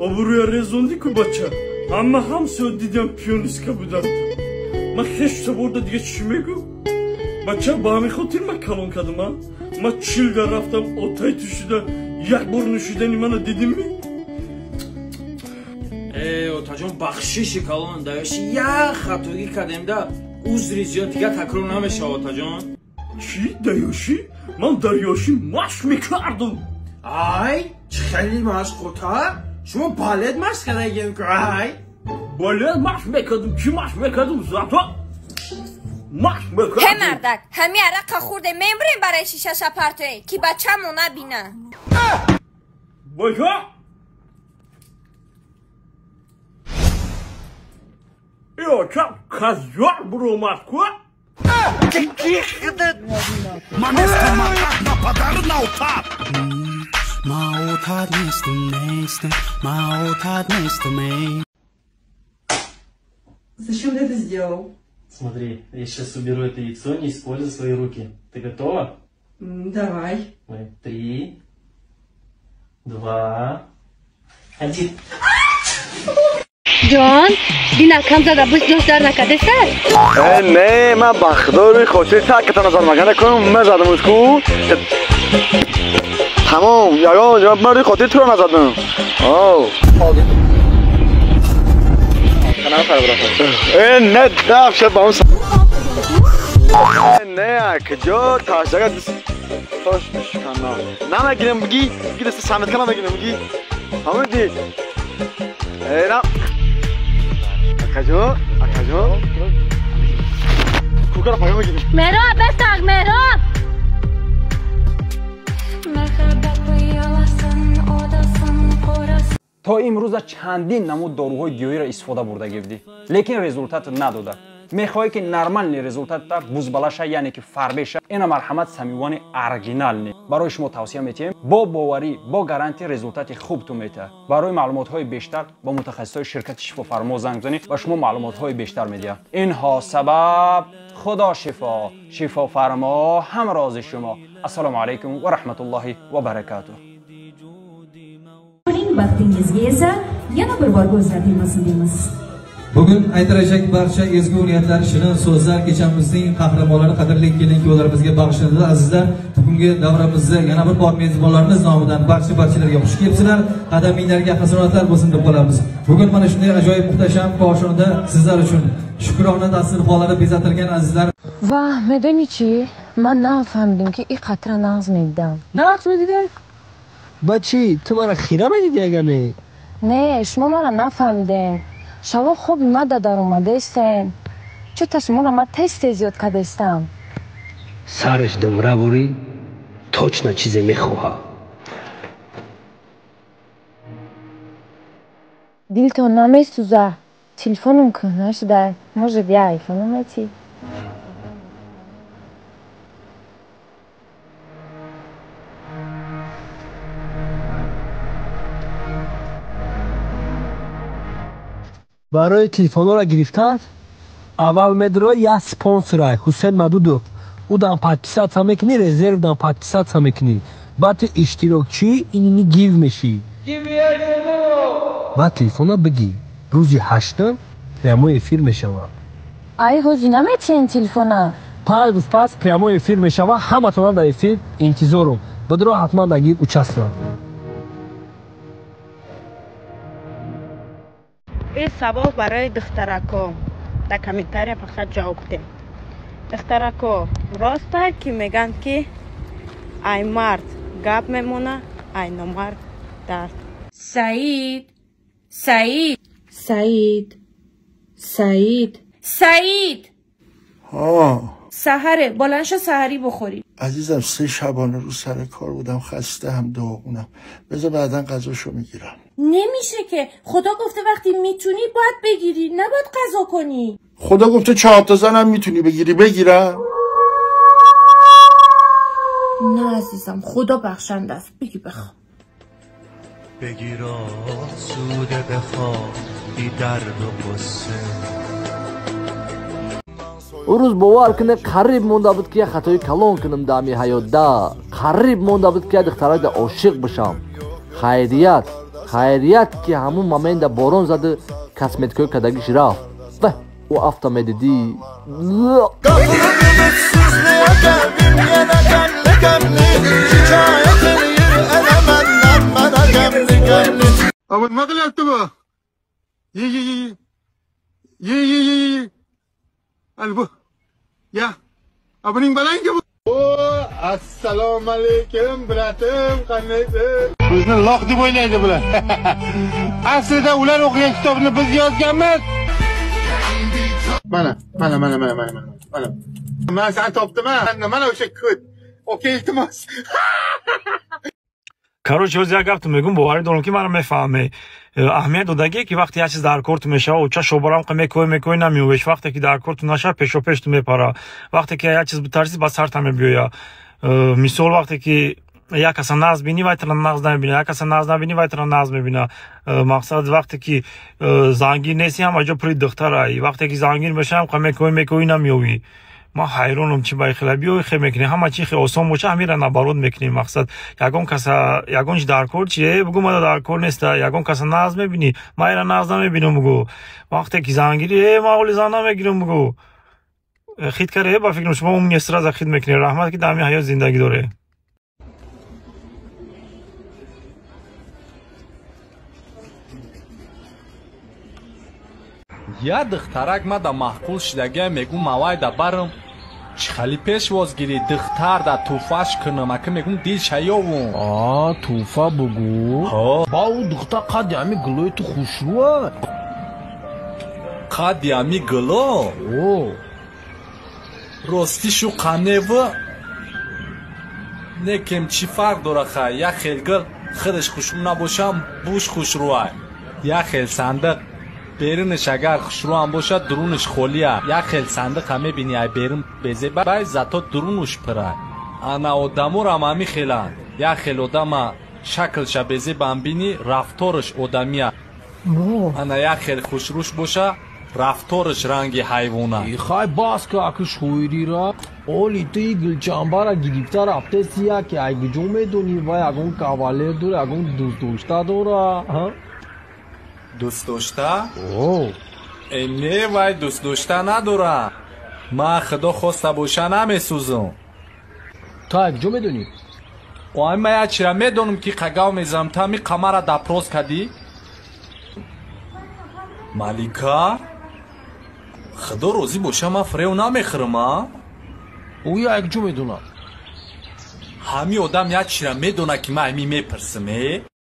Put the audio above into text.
Обрӯя резондӣ ку бача. Ҳама ҳамсоя дидам пионистка будам. Ман хеш саборда дига чӣ мегӯ? Бача ба ҳамин хотир ман калон кардам, а? Ман чилга рафтам, отай ту шуда, як бор нӯшидани мана дидимми? Э, отаҷон, бахшиши калон, даёши як хатогӣ кардем да, узри зиёд дига такрор намешавад, отаҷон. Чӣ даёшӣ? Ман дар ёшӣ машқ мекардам. Ай, чӣ хеле машқ, ота? Шумо балет машқ кардагем ку, ай? Балет машқ мекардам, чӣ машқ мекардам, зато машқ мекардам. Ҳе мардак, ҳами арақа хӯрде мемурем барои шишаша партоем, ки бачамо набина. Бача! Ё, чап казёр буромад ку? Зачем ты это сделал? Смотри, я сейчас уберу это яйцо, не используя свои руки. Ты готова? Давай. 3, 2, 1. Ҷон, бина кам зада буст ҷош дар накардеста? Э, не, ман ба худо рӯи хотири таката назар макарда кунам, ман задамуш ку. Тамом, ягон ҷавоб ман рӯи хотири туро назадам. Оу. Э, не, даф шуд ба он. Не, куҷо ташага тош бишкана. Намегирам, биги, биги даста саметка намегирам, биги. Фаҳмидӣ? Э, на. Акаҷо, акаҷо. Кукара паё мегирем. Меҳроб, бесаг, Меҳроб! То имрӯза чандин намуд доруҳои гиёҳиро истифода бурда гирдӣ, лекин результат надода. Мехоҳӣ ки нормальный результатта бузбалаша, яъне ки фарбеша, ина марҳамат самивони оригинални. Барои шумо тавсия метиҳем, бо боварӣ, бо гарантия результати хуб ту метиҳад. Барои маълумотҳои бештар бо мутахассисои ширкати Шифофармо занг бизанед ва шумо маълумотҳои бештар медиҳад. Инҳо сабаб Худо шифо, Шифофармо ҳамрози шумо. Ассалому алайкум ва раҳматуллоҳи ва баракатуҳ. Baxtingizga esa yana bir bor ko'zlar tegmasin deymiz. Bugun aytilajak barcha ezgu niyatlar, shirin so'zlar kechamizning qahramonlari, qadrli kelin-kuyovlarimizga bag'ishlanadi. Azizlar, bugungi davramizda yana bir bor mezbonlarimiz nomidan barcha-barchalarga xush kelibsizlar. Qadaminglarga hasanatlar bo'lsin deb qolamiz. Bugun mana shunday ajoyib muhtasham koshonada sizlar uchun shukrona dasturxonlari bezatilgan azizlar. Va medoni chi? Man nafahamdim ki ин қатра нағз медидам. Нағз медидам? Ба чӣ? Ту мара хира медидӣ агар не? Не, шумо мара нафаҳмидем. Шаво хоби мада даромадаистем. Чӯта шуморо ман тез-тез ёд кардаистам. Сараш думра бурӣ, точно чизе мехоҳад. Дилтон намесӯза. Телефоном кӯҳна шуда. Может, я айфоном метӣ? Барои телефонҳоро гирифтан аввал медрои як спонсорай Ҳусен Мадудов. Ӯ дан подписаться мекунӣ, резерв дан подписаться мекунӣ. Баъд ту иштирокчӣ инини гив мешӣ. Баъд телефонро бигир. Рӯзи 8 прямой эфир мешавад. Ай, ҳозир наметиҳен телефона? 5 рӯз пас прямой эфир мешавад, ҳаматонам дар эфир интизорум. Бидро ҳатман дар гив участвовать. Ин савол барои духтарако. Дар комментария фақат ҷавоб диҳем. Духтарако, рост аст ки мегӯянд ки ай мард гап мемона, ай номард дард. Саид, Саид, Саид, Саид, Саид. ها سحره، بلند شو سحری بخوری. عزیزم 3 شبانه رو سر کار بودم، خسته هم داغونم. بذار بعدا غذاشو میگیرم. نمیشه که، خدا گفته وقتی میتونی باید بگیری، نباید قضا کنی. خدا گفته 4 تا زنم میتونی بگیری، بگیرم؟ نه عزیزم، خدا بخشنده است، بگی بخواب. بگیر آسوده بخواب بی درد و قصه. Ӯ рӯз бовар кунед, қариб монда буд ки як хатои калон кунам дар ҳами ҳаётда. Қариб монда буд ки як духтаракда ошиқ бишам. Хайрият, Хайрият ки ҳамун момента борон зада косметикаи кадагиш рафт. Ва ӯ афта медидӣ. Abi nima qilyapti bu? Ye ye ye. Ye ye ye ye. Al bu. Ya. Abuning balangi bu. O, assalomu alaykum bratim, qandaysiz? Bizni loq deb o'ylaydi bular. Aslida ular o'qigan kitobni biz yozganmiz. Mana, mana, mana, mana, mana, mana. Men seni topdim, mana o'sha ko'd. Okey, iltimos. Короче, ҳозир як гапту мегӯм, боварӣ дорам, ки маро мефаҳме. Аҳамият додагие, ки вақте як чиз дар корту мешава, оча шобарам қа мекои мекои намеёвеш. Вақте ки дар корту наша, пешопешту мепара. Вақте ки як чиз битарсӣ, ба сарта мебиёя. Мисол, вақте ки як каса нағз бинӣ, вай тара нағз намебина, як каса нағз набинӣ, вай тара нағз мебина. Мақсад, вақте ки зангир нестӣ, ҳама ҷо пури духтарай. Вақте ки зангир мешавам, қа мекои мекои намеёвӣ. Ман ҳайронам, чи ба хела биёй хе мекунем, ҳама чи хе осон боша, ҳамира наоборот мекунем. Мақсад, ягон каса ягон чи дар кор чи, бугу мада дар кор неста, ягон каса нағз мебинӣ, ман ира нағз намебинам, бугу. Вақте ки зангирӣ, ман оли зан намегирам, бугу. Хит каре, ба фикрам шумо умне сразу хит мекунед. Раҳмат, ки дар ҳамин ҳаёт зиндагӣ доре. Я духтарак мада маъқул шидагия, мегум мавайда барам. Чӣ хали пешвозгирӣ духтар да тӯҳфаш кунам, ака мегум дил шаёвум. А, тӯҳфа бугу. Ба ӯ духтар қадди ҳами гулои ту хушрӯа. Қадди ҳами гуло? О. Рости шу қанева некем чӣ фарқ дора хай, як хел гул худаш хушрӯ набошам, буш хушрӯай. Як хел сандиқ берунаш агар хушрӯам бошад, дурунаш холия. Як хел сандиқа мебини, ай берун безебай, зато дурунуш пирай. Ана одаморам ҳами хеланд. Як хел одама шаклша безебам бини, рафтораш одамия. Ана як хел хушрӯш боша, рафтораш ранги ҳайвона. Хай бас ка аки шоирира. Оли ту и гулчамбара гирифта рафтеси, яке ай куҷо медонӣ, ва ягон кавалер дора, ягон дӯстдошта дора? Дӯстдошта? Э, не, вай дӯстдошта надора. Ман худо хоста боша намесӯзам. Ту ай куҷо медонӣ? Ой, ман як чира медонам, ки қагав мезанам. Ту ҳами қамара допрос кардӣ? Малика? Худо розӣ боша, ман фирев намехӯрам, а? Ӯ ай куҷо медонад? Ҳами одам як чира медонад, ки ман ҳами мепурсам, э?